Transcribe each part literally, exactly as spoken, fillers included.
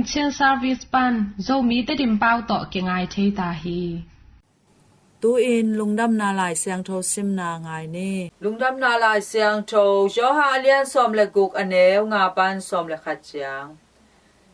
Chin Service pan Zomi Tedim pau tawh kingai thei ta hi. Tu-in Lungdamna Lai Siangtho simna ngai ni. Lungdamna Lai Siangtho, Johan a lian sawm le guk, a neu nga pan sawm le khat ciang.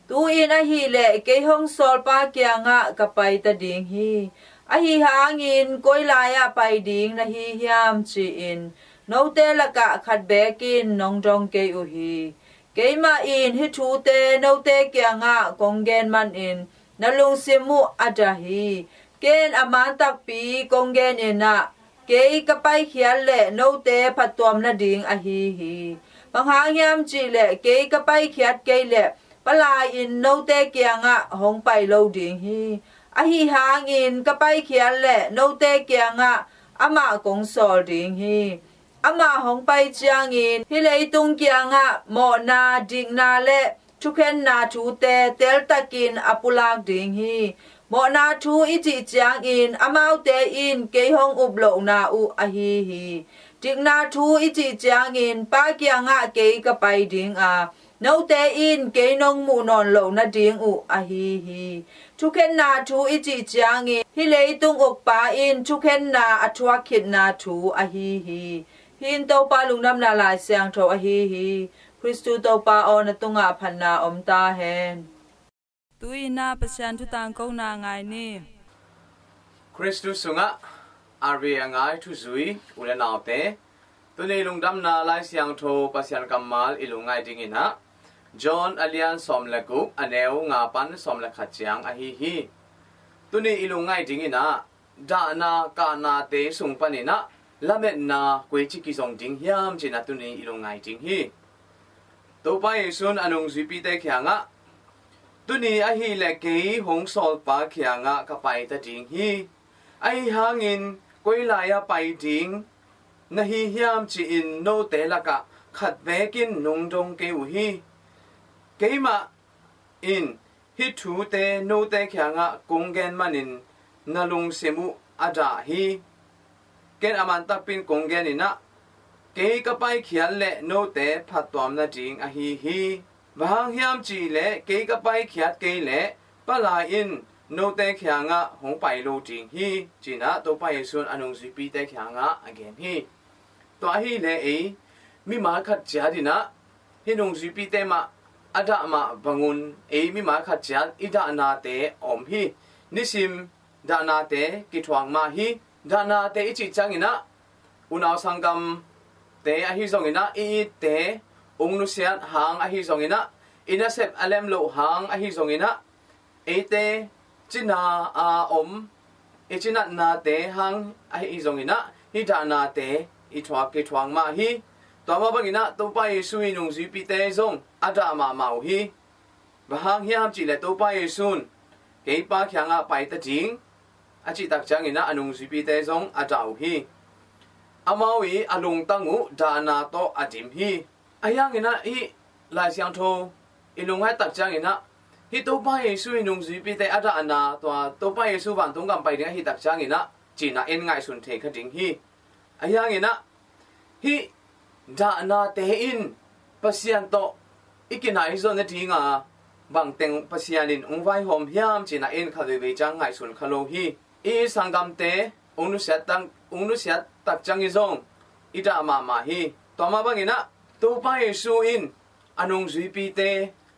Tu-in ahih leh kei hong sawlpa kiangah ka pai ta ding hi. Ahi hangin koi lai-ah pai ding na hi hiam ci-in note lakah khat beek in nong dong kei uh hi. Keimah in hih thute note kiangah kong gen manin na lungsim uh a dah hi. Ken a man takpi kong genin ah, kei ka paikhiat leh note phattuam nading ahi hi. Bang hang hiam cih leh kei ka paikhiat kei leh Palai in note kiangah hong pai lo ding hi. Ahi hangin ka paikhiat leh note kiangah amah kong sawl ding hi. Amah hong pai ciangin hih leitung kiangah mawhna, dikna le thukhenna thute teltakin a pulak ding hi. Mawhna thu i cih ciangin amaute in kei hong up lohna uh ahi hi. Dikna thu i cih ciangin Pa kiangah kei ka pai ding a, note in kei nong muh nawn loh nading uh ahi hi. Thukhenna thu i cih ciangin hih leitung ukpa in thukhenna a thuak khitna thu ahi hi. Hih in Topa Lungdamna Lai Siangtho ahi hi. Khristu Topa aw, na tungah phatna om ta hen. Tu-in ah Pasian thu tangkona ngai ni. Khristu sungah a ri a ngai thuzui u le naute, tuni Lungdamna Lai Siangtho Pasian kammal i lungngaih dingin ah John a lian sawm le guk, a neu nga pan sawm le khat ciang ahi hi. Tuni i lungngaih dingin ah dahna kahnate sung panin ah lametna koici kizong ding hiam ci-in ah tuni i lungngaih ding hi. Topa Jesu in a nungzuipite kiangah, tuni ahih leh kei hong sawlpa kiangah ka pai ta ding hi. Ahi hangin koi lai-ah pai ding na hi hiam ci-in note lakah khat beek in nong dong kei uh hi. Keimah in hih thute note kiangah kong gen manin na lungsim uh a dah hi. Ken a man takpi in kong genin ah, kei ka paikhiat leh note phattuam nading ahi hi. Bang hang hiam cih leh kei ka paikhiat kei leh Palai in note kiangah hong pai lo ding hi ci-in ah Topa Jesu in a nungzuipite kiangah a gen hi. Tua ahih leh ei mimal khat ciat in ah hih nungzuipite mah a dah mah bangun ei mimal khat ciat i dahnate a om hi. Nisim dahnate kithuak mah hi. Dahnate i cih ciangin ah unau sanggamte ahi zongin ah, i itte ung nusiat hang ahi zongin ah, i nasep a lem loh hang ahi zongin ah, eite cina a om i cinatnate hang ahi zongin ah, hih dahnate i thuak kithuak mah hi. Tua mah bangin ah Topa Jesu i nungzuipite zong a dah mahmah uh hi. Bang hang hiam cih leh Topa Jesu in kei Pa kiangah pai ta ding a cih tak ciangin ah a nungzuipite zong a dah uh hi. Amau i a lungtang uh dahna tawh a dim hi. Ahi hangin ah hih Lai Siangtho i lungngaih tak ciangin ah, hih Topa Jesu i nungzuipite a dahna, tua Topa Jesu vantung gam pai ding ahih tak ciangin ah ci-in ah en ngaihsun thei kha ding hi. Ahi hangin ah hih dahnate in Pasian tawh i kinai zawh nading a, bangteng Pasian in hong vaihawm hiam ci-in ah en kha veivei ciang ngaihsun kha lo hi. I sanggamte ung nusiat tak, ung nusiat tak ciangin zong i dah mahmah hi. Tua mah bangin ah Topa Jesu in a nungzuipite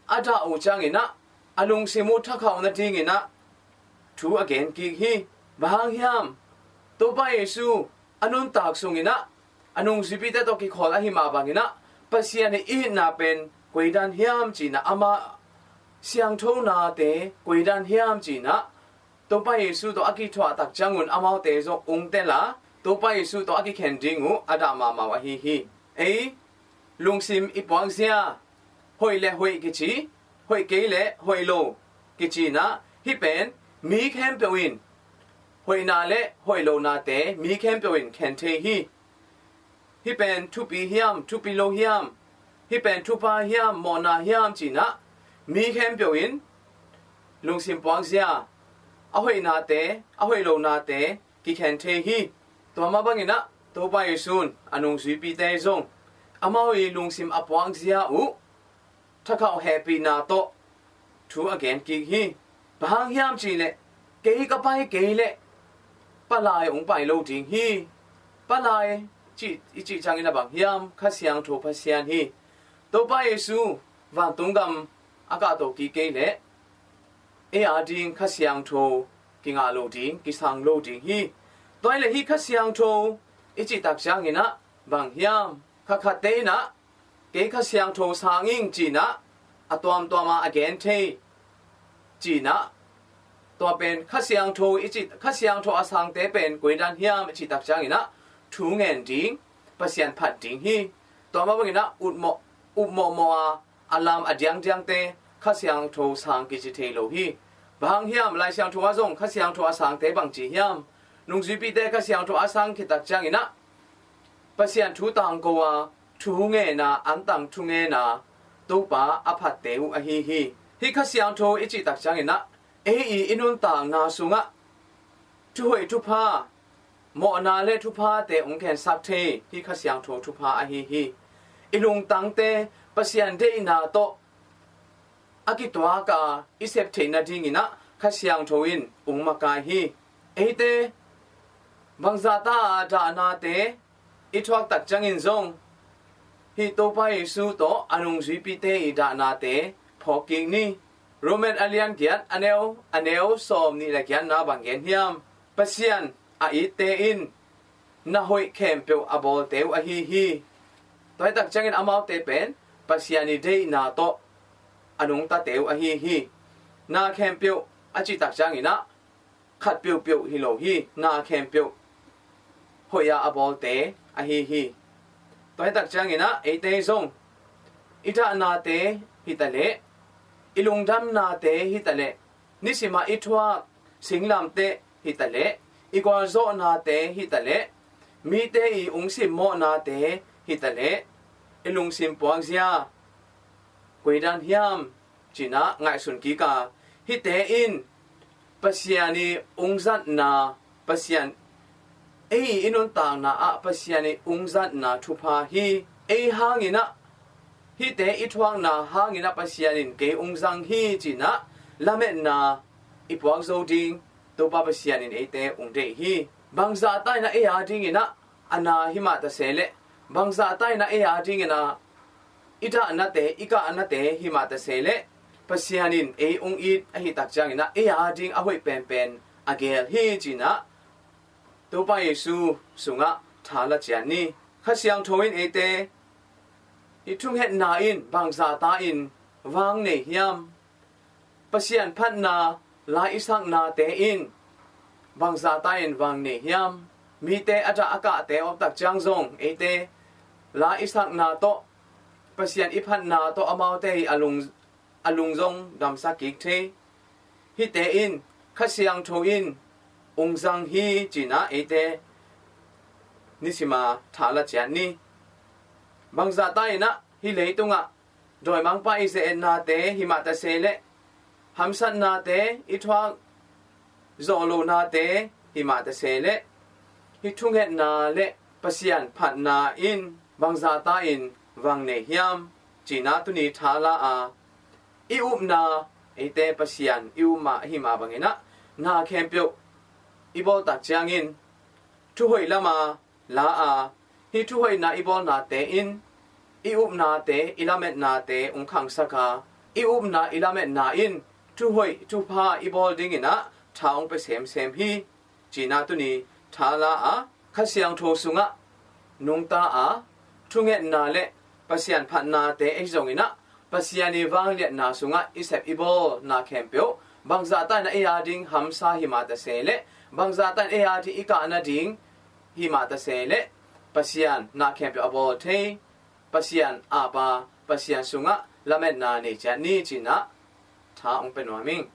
a dah uh ciangin ah a lungsim uh thakhauh nadingin ah thu a gen kik hi. Bang hang hiam? Topa Jesu a nuntak sungin ah a nungzuipite tawh kikhawl ahi mah bangin ah Pasian i itna pen koidan hiam ci-in ah, ama siangthonate koidan hiam ci-in ah Topa Jesu tawh a kithuah tak ciangun amaute zong ung tel a, Topa Jesu tawh a kikhen ding uh a dah mahmah uh ahi hi. Ei lungsim i puakzia, hoih le hoih kici, hoih kei le hoih lo kici-in ah, hih pen mi khempeuh in hoihna le hoih lonate mi khempeuh in khen thei hi. Hih pen thupi hiam, thupi lo hiam, hih pen thupha hiam, mawhna hiam ci-in ah mi khempeuh in lungsim puakzia, a hoihnate, a hoih lonate kikhen thei hi. Tua mah bangin ah Topa Jesu in a nungzuipite zong amau i lungsim a puakzia uh thakhauh hehpihna tawh thu a gen kik hi. Bang hang hiam cih leh, kei ka pai kei leh palai hong pai lo ding hi. Palai cih, i cih ciangin a bang hiam? Kha Siangtho Pasian hi. Topa Jesu vantung gam a kahto kik kei leh ei a ding Kha Siangtho kingah lo ding, kisang lo ding hi. Tua hi leh hih Kha Siangtho i cih tak ciangin ah bang hiam? Kha khatte in ah kei Kha Siangtho sang ing ci-in ah a tuamtuam a a gen thei ci-in ah, tua pen Kha Siangtho i cih, Kha Siangtho a sangte pen koi dan hiam i cih tak ciangin ah thu ngen ding, Pasian phat ding hi. Tua mah bangin ah ut mawh, up mawhmawh a, a lam a diangdiangte Kha Siangtho sang kici thei lo hi. Bang hang hiam? Lai Siangtho ah zong Kha Siangtho a sangte bang ci hiam? Nungzuipite Kha Siangtho a sang khit tak ciangin ah Pasian thu tangko a, thu ngen a, antang thu ngen a, Topa a phatte uh ahi hi. Hih Kha Siangtho i cih tak ciangin ah ei i, i nuntakna sungah thuhoih thupha, mawhna le thuphate hong khensak thei hih Kha Siangtho thupha ahi hi. I lungtangte Pasian deihna tawh a kituak a i sep theih nadingin ah Kha Siangtho in hong makai hi. Eite bangzahta a dahnate i thuak tak ciangin zong hih Topa Jesu tawh a nungzuipite i dahnate phawk kik ni. Roman a lian giat, a neu, a neu sawm nih le giatna bang gen hiam? Pasian a itte in na hoih khempeuh a bawlte uh ahi hi. Tua hi tak ciangin amaute pen Pasian i deihna tawh a nungtate uh ahi hi. Na khempeuh a cih tak ciangin ah khat peuhpeuh hi lo hi. Na khempeuh hoih a a bawlte ahi hi. Tua hi tak ciangin ah eite zong i dahnate hi ta leh, i lungdamnate hi ta leh, nisim a i thuak singlamteh hi ta leh, i gualzawhnate hi ta leh, mite i hong simmawhnate hi ta leh, i lungsim puakzia koi dan hiam ci-in ah ngaihsun kik a, hihte in Pasian i hong zatna, Pasian, ei i nuntakna ah Pasian i hong zatna thupha hi. Ei hangin ah, hihte i thuakna hangin ah Pasian in kei hong zang hi ci-in ah lametna i puak zo ding Topa Pasian in eite hong deih hi. Bangzahta in ah ei a dingin ah a na hi mah ta se leh, bangzahta in ah ei a dingin ah i dahnate, i kahnate hi mah ta se leh, Pasian in ei hong it ahih tak ciangin ah ei a ding a hoih penpen a geel hi ci-in ah Topa Jesu sungah tha la ciat ni. Kha Siangtho in eite i thungetna in bangzahta in vang nei hiam? Pasian phatna la i saknate in bangzahta in vang nei hiam? Mite a dah a kahte om tak ciang zong eite la i sakna tawh, Pasian i phatna tawh amaute i a lung, a lung zong damsak kik thei. Hihte in Kha Siangtho in hong zang hi ci-in ah eite nisim a tha la ciat ni. Bangzahta in ah hih leitungah dawimangpa i ze-etnate hi mah ta se leh, hamsatnate, i thuak zawh lohnate hi mah ta se leh, hih thungetna le Pasian phatna in bangzahta in vang nei hiam ci-in ah tuni tha la a, i upna, eite Pasian i up mah ahi mah bangin ah na khempeuh i bawl tak ciangin thuhoih lam a la a, hih thuhoihna i bawlnate in i upnate, i lametnate hong khangsak a, i upna, i lametna in thuhoih thupha i bawl dingin ah tha hong pia semsem hi ci-in ah tuni tha la a, Kha Siangtho sungah nungta a, thungetna le Pasian phatnate ahi zongin ah Pasian i vangliatna sungah i sep i bawlna khempeuh bangzahta in ah ei a ding hamsa hi mah ta se leh, bangzahta in ah ei a ding i kah nading hi mah ta se leh, Pasian na khempeuh a bawl thei, Pasian ap a, Pasian sungah lametna nei ciat ni ci-in ah tha hong pia nuam ing.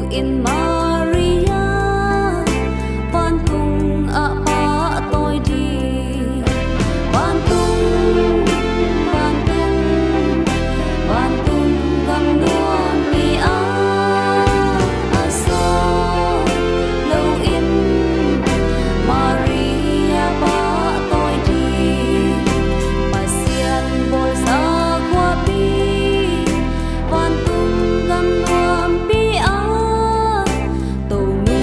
In Maria vantung ah pahtawi ding. Vantung, vantung, vantung gam nuampi ah a sawt lo in Maria pahtawi ding. Pasian bawlsa khuapi vantung gam nuampi ah Tonu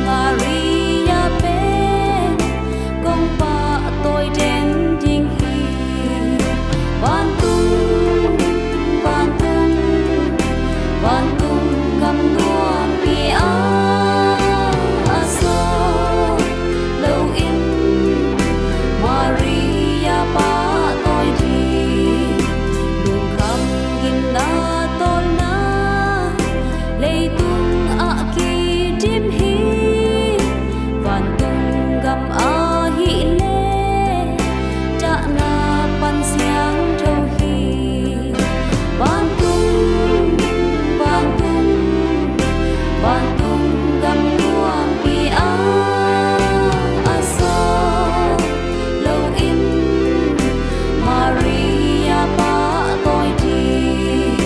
Maria pen kong pahtawi den ding hi. Vantung, vantung, vantung gam nuampi ah a sawt lo in Maria pahtawi ding. Lungkham ginna tawlna leitung ah kidim hi. Vantung gam ahih leh dahna pan siangtho hi. Vantung, vantung, vantung gam nuampi ah a sawt lo in Maria pahtawi ding.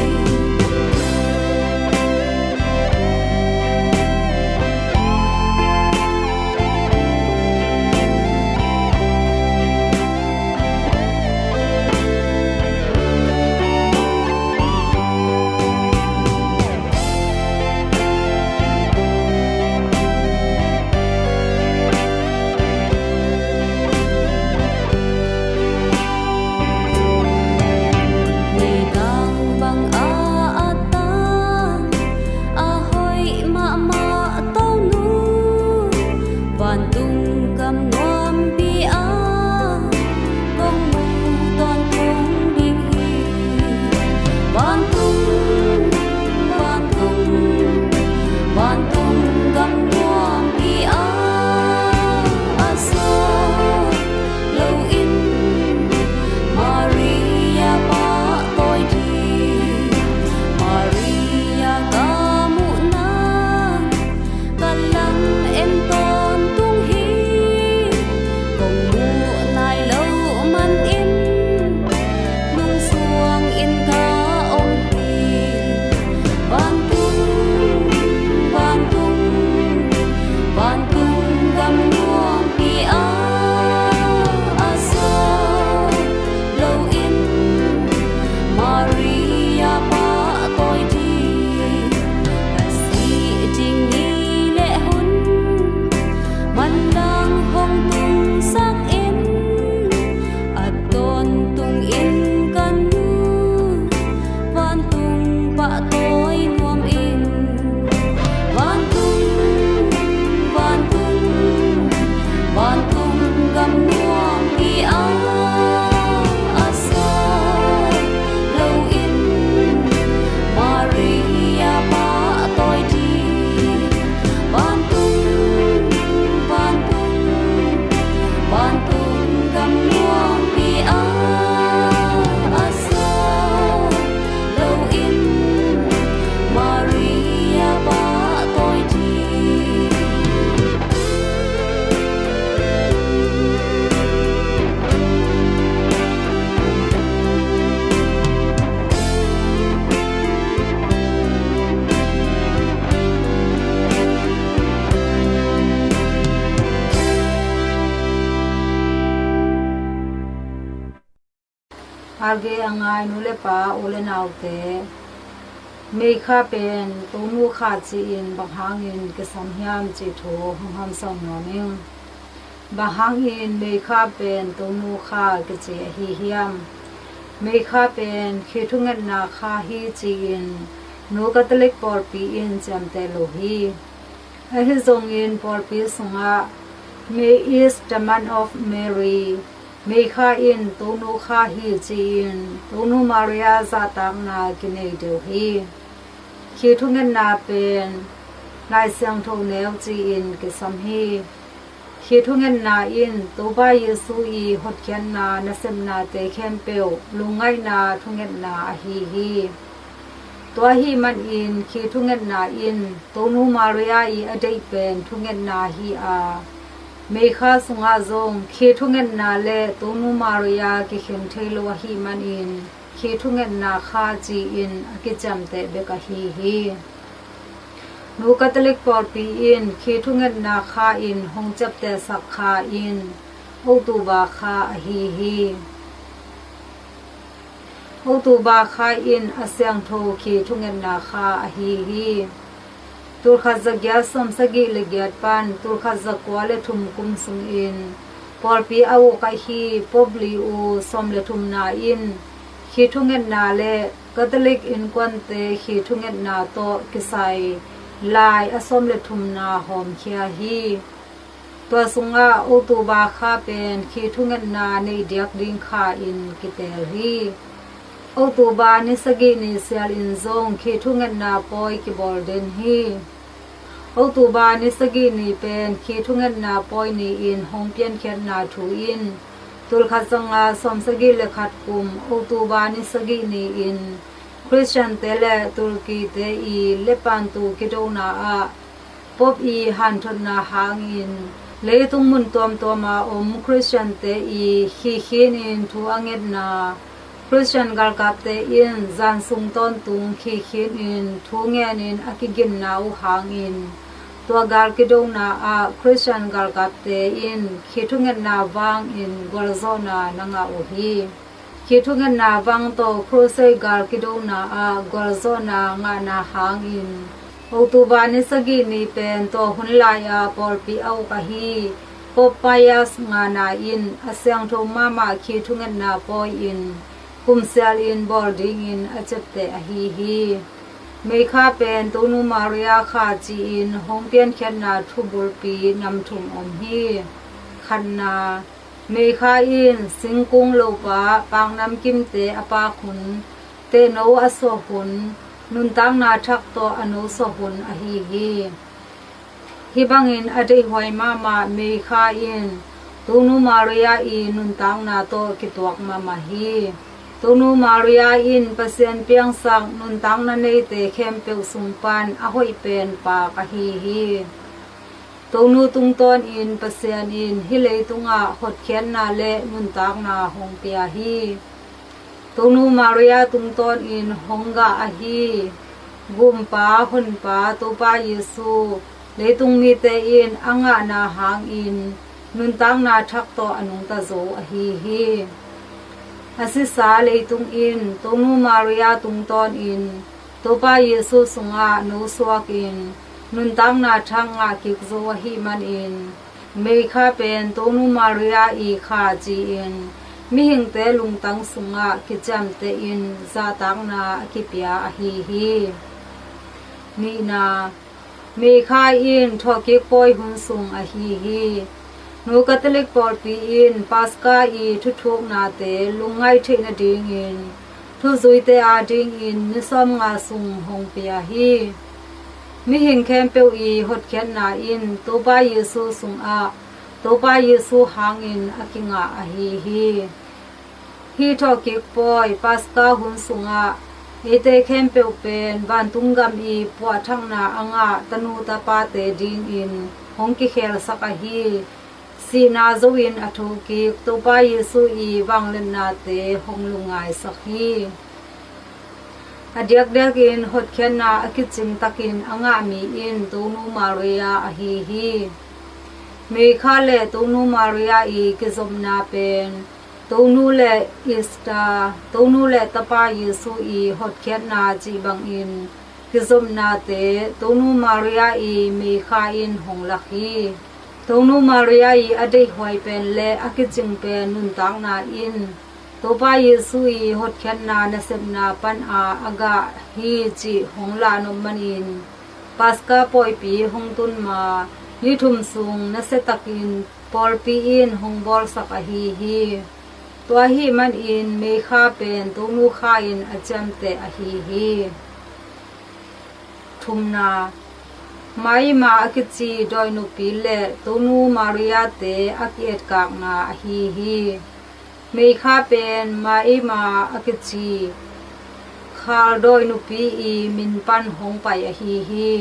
Meidang bang a a tan a hoih mahmah Tonu, vantung gam nuampi ah kong mu tawntung ding hi. Vantung, vantung, vantung gam nuampi ah a sawt lo in Maria pahtawi ding. Maria ka muhna ka lam en tawntung hi. Kong muh nai lo manin lungsuang in ka om hi. Vantung, vantung, vantung gam nuampi ah a sawt lo in Maria pahtawi ding. Ka sih ding ni le hun manlang hong tungsak in, a tawntung in ka nu vantung pahtawi nuam in. Vantung, vantung, vantung gam nuampi ah a sawt lo in Maria pahtawi ding. Vantung, vantung, vantung gam nuampi ah a sawt lo in Maria pahtawi ding. Alge a ngai nu le pa, u le naute, Meikha pen Tonu kha ci-in bang hangin kisam hiam cih thu hong hamsau nuam ing. Bang hangin Meikha pen Tonu kha kici ahi hiam? Meikha pen khi thungetna kha hi ci-in nu Catholic pawlpi in ciamteh lo hi. Ahi zongin pawlpi sungah May is the month of Mary, Meikha in Tonu kha hi ci-in Tonu Maria zahtakna kinei deuh hi. Khi thungetna pen Lai Siangtho neu ci-in kisam hi. Khi thungetna in Topa Jesu i hotkhiatna nasepnate khempeuh lungngaihna thungetna ahi hi. Tua ahih manin khi thungetna in Tonu Maria ii a deih pen thungetna hi a, Meikha sungah zong khi thungetna le Tonu Maria kikhen thei lo ahih manin khi thungetna kha ci-in a kiciamteh bek ahi hi. Nu Catholic pawlpi in khi thungetna kha in hong ciaptehsak kha in October kha ahi hi. October kha in a siangtho khi thungetna kha ahi hi. Tulkhat zagiat sawmsagih le giat pan tulkhat zakua le thum kum sungin pawlpi a uk ahi Pope Leo sawm le thumna in khi thungetna le Catholic innkuante khi thungetna tawh kisai lai a sawm le thumna hawmkhia hi. Tua sungah October kha pen khi thungetna neih diak ding kha in kiteel hi. October ni sagih ni sial in zong khi thungetna pawi kibawl den hi. October ni sagih ni pen khi thungetna pawi ni-in hong piankhiatna thu in tulkhat zanga sawmsagih le khat kum October ni sagih ni-in Khristiante le Turkey-te ii lepantu kidona ah Pope ii hanthotna hangin leitung mun tuamtuama om Khristiante ii khi khin in thu a ngetna, Khristian galkapte in zan sung tawntung khi khin in thu ngenin a kiginna uh hangin tua gal kidona ah Khristian galkapte in khi thungetna vangin gualzawhna na ngah uh hi. Khi thungetna vang tawh Crusade gal kidona ah gualzawhna ngahna hangin October ni sagih ni pen tua hun lai-a pawlpi a uk ahi Pope Pius ngana in a siangtho mahmah khi thungetna pawi in kumsial in bawl dingin a ciapteh ahi hi. Meikha pen Tonu Maria kha ci-in hong piankhiatna thubulpi nam thum om hi. Khatna, Meikha in singkung lopa paknamkimte a paak hun, tehno a suah hun, nuntakna thak tawh a nosuah hun ahi hi. Hih bangin a deihhuai mahmah Meikha in Tonu Maria ii nuntakna tawh kituak mahmah hi. Tonu Maria in Pasian piangsak nuntakna neite khempeuh sung pan a hoih pen paak ahi hi. Tonu tungtawnin Pasian in hih leitungah hotkhiatna le nuntakna hong pia hi. Tonu Maria tungtawnin hong gah ahi Gumpa, Honpa, Topa Jesu, leitung mite in a ngahna hangin nuntakna thak tawh a nungta zo ahi hi. A sisa leitung in Tonu Maria tungtawnin Topa Jesu sungah nosuakin nuntakna thak ngah kik zo ahih manin Meikha pen Tonu Maria ii kha ci-in mihingte lungtang sungah kiciamtehin zahtakna a kipia ahi hi. Nihna, Meikha in thawhkik pawi hun sung ahi hi. Nu Catholic pawlpi in Paska ii thuthuknate lungngaih theih nadingin thuzuite adingin ni sawmnga sung hong pia hi. Mihing khempeuh ii hotkhiatna in Topa Jesu sungah Topa Jesu hangin a kingah ahi hi. Hih thawhkik pawi Paska hun sungah eite khempeuh pen vantung gam ii puahthakna a ngah tanu tapate dingin hong kikhelsak ahi sihna zo-in a thokik Topa Jesu ii vangliatnate hong lungngaisak hi. A diakdiakin hotkhiatna a kicing takin a ngah mi in Tonu Maria ahi hi. Meikha le Tonu Maria ii kizopna pen Tonu le Easter, Tonu le Tapa Jesu ii hotkhiatna cih bangin kizopnate Tonu Maria ii Meikha in hong lak hi. Tonu Maria ii a deihhuai pen le a kicing pen nuntakna in Topa Jesu ii hotkhiatna nasepna pana a gah hi cih hong lahnop manin Paska pawipi hong tun ma ni thum sung nasiatakin pawlpi in hong bawlsak ahi hi. Tua ahih manin Meikha pen Tonu kha in a ciamteh ahi hi. Thumna, Maima a kici dawinupi le Tonu Maria-te a ki-etkakna ahi hi. Meikha pen Maima a kici Khal dawi nupi i min pan hong pai ahi hi.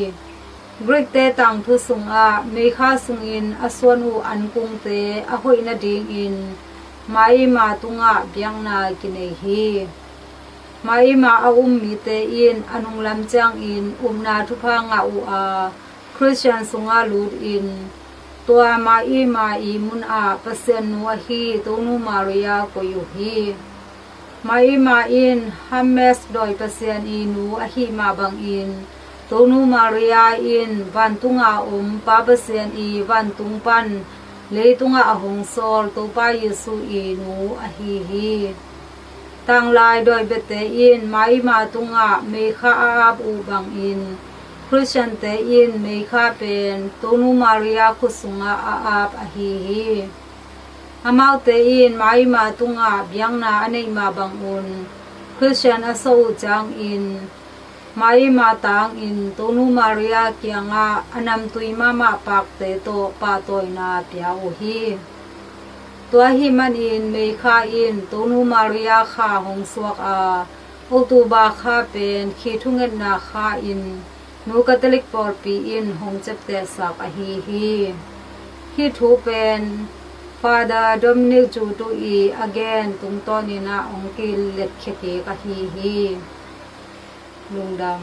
Greek-te tangthu sungah meikha sungin a suan uh ankungte a hoih nadingin Maima tungah biakna kinei hi. Maima a um mite in a nunglam ciangin upna thupha ngah uh a, Khristian sungah lutin tua Maima i munah Pasian nu ahi Tonu Maria koih uh hi. Maima in Hermes dawi pasian i nu ahih mah bangin Tonu Maria in vantunga om Pa Pasian i vantung pan leitungah a hong sawl Topa Jesu i nu ahi hi. Tanglai dawi biate in Maima tungah meikha a ap uh bangin Khristiante in meikha pen Tonu Maria khut sungah a ap ahi hi. Amaute in Maima tungah biakna a neih mah bangun Khristian a suah uh ciangin Maima tangin Tonu Maria kiangah a namtui mahmah pakte tawh pahtawina pia uh hi. Tua ahih manin meikha in Tonu Maria kha hong suak a, October kha pen khithungetna kha in Nu Catholic pawlpi in hong ciaptehsak ahi hi. Hih thu pen Father Dominic Jutu i a gen tungtawnin ah hong kiletkhia kik ahi hi. Lungdam.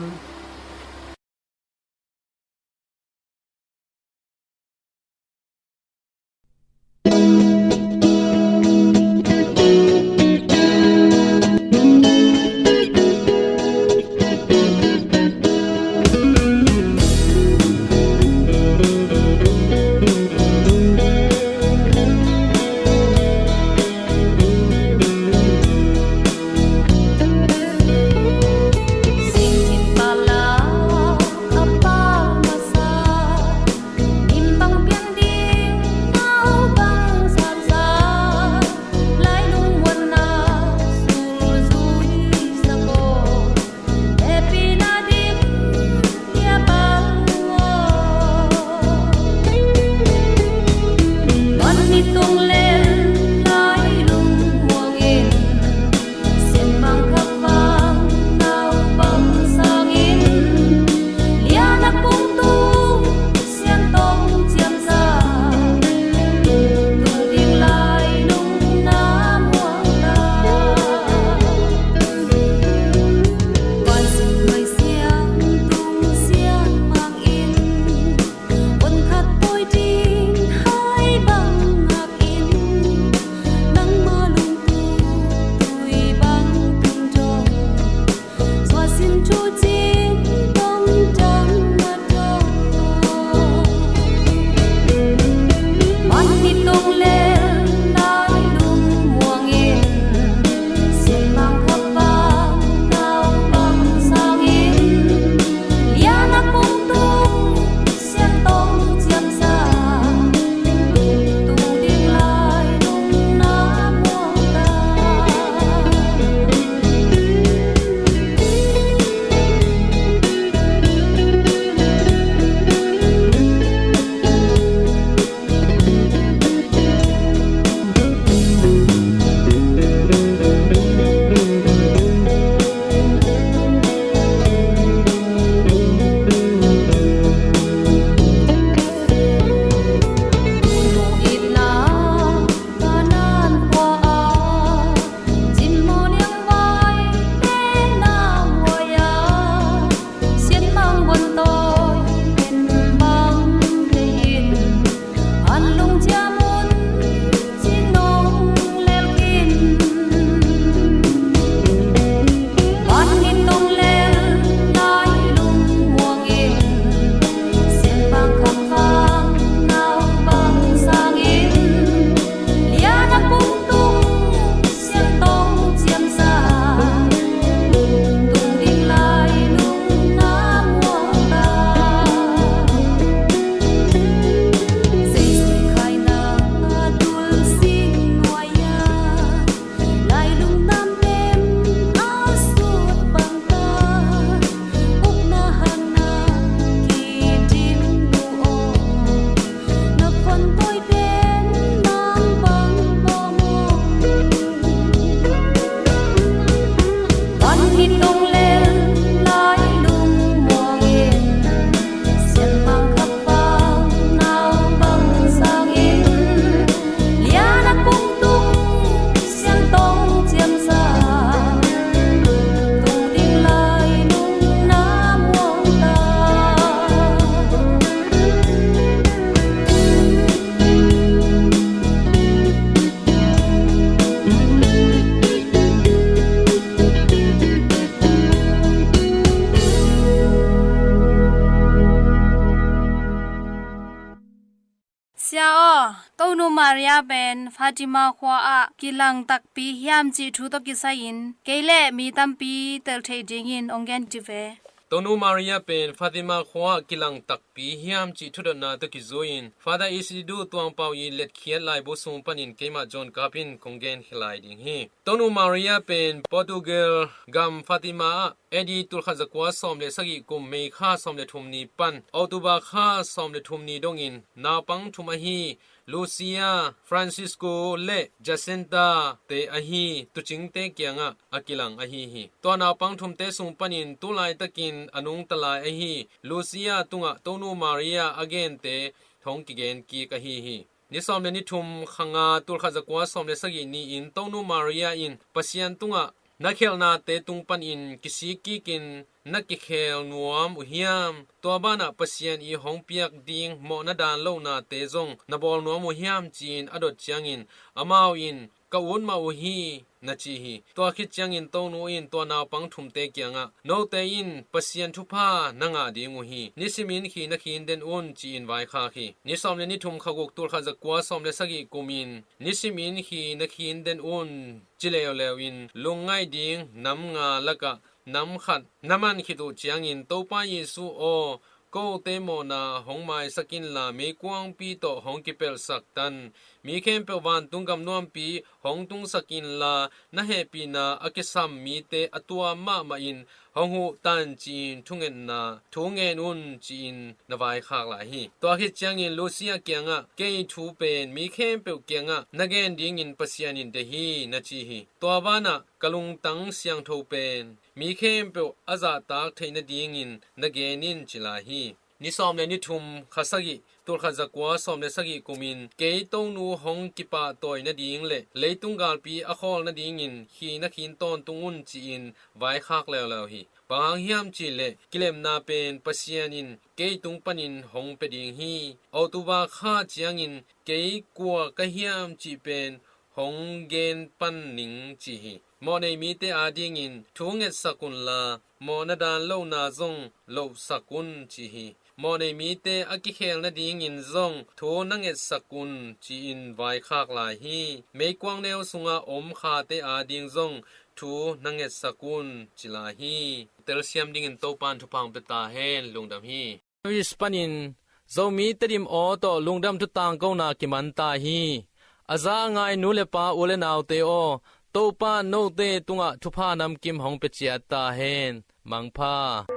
Sia aw, Tonu Maria pen Fatima khua ah kilang takpi hiam cih thu tawh kisai-in kei le mi tampi tel theih dingin hong gen ci ve. Tonu Maria pen Fatima khua ah kilang takpi hiam cih thudotna tawh kizui-in Father Isidore Tuangpau i letkhiat laibu sung panin keimah John Kap in kong gen khia lai ding hi. Tonu Maria pen Portugal gam Fatima ah A D tulkhat zakua sawm le sagih kum May kha sawm le thum ni pan October kha sawm le thum ni dongin naupang thum ahi Lucia, Francisco le Jacinta te ahi tuucingte kiangah a kilang ahi hi. Tua naupang thumte sung panin tu laitakin a nungta lai ahi Lucia tungah Tonu Maria a gente hong kigen kik ahi hi. Ni sawm le ni thum, kha nga, tulkhat zakua sawm le sagih ni-in Tonu Maria in Pasian tungah na khelhnate tung panin kisik kikin na kikhel nuam uh hiam? Tua banah Pasian i hong piak ding mawhna daan lohnate zong na bawl nuam uh hiam? Ci-in a dot ciangin amau in, ka ut mah uh hi, na ci hi. Tua khit ciangin Tonu in tua naupang thumte kiangah, note in Pasian thupha na ngah ding uh hi. Nisimin khi na khin den un, ci-in vaikhak hi. Ni sawm le ni thum, kha guk, tulkhat zakua sawm le sagih kumin nisimin khi na khin den un, ci leuleu in lungngaih ding nam nga lakah nam khat na man khit uh ciangin, Topa Jesu aw, kote mawhna hong maisak inla, meikuangpi tawh hong kipelhsak tan. Mi khempeuh vantung gam nuampi hong tungsak inla, na hehpihna a kisam mite a tuam mahmah in hong huh tan, ci-in thungetna thu ngen un, ci-in na vaikhak lai hi. Tua khit ciangin Lucia kiangah, kei thu pen mi khempeuh kiangah na gen dingin Pasian in deih hi, na ci hi. Tua banah ka lungtang siangtho pen mi khempeuh a zahtak theih nadingin na gen in, ci lai hi. Ni sawm le ni thum, kha sagih, tulkhat zakua sawm le sagih kumin kei Tonu hong kipahtawi nading le leitung galpi a khawl nadingin khi na khin tawntung un, ci-in vaikhak leuleu hi. Bang hang hiam cihleh kilemna pen Pasian in kei tung panin hong pia ding hi. October kha ciangin kei kua ka hiam cih pen hong gen pan ning, ci hi. Mawhnei mite adingin thu ngetsak unla, mawhna daan lohna zong lohsak un, ci hi. Mawhnei mite a kikhel nadingin zong thu na ngetsak un, ci-in vaikhak lai hi. Meikuang neu sunga om khate ading zong thu na ngetsak un, ci lai hi. Telsiam dingin Topa in thupha hong pia ta hen. Lungdam hi. Paris panin Zomi Tedim aw tawh lungdam thu tangkona kiman ta hi. A za a ngai nu le pa, u le naute aw, Topa in note tungah thupha namkim hong pia ciat ta hen. Mangpha.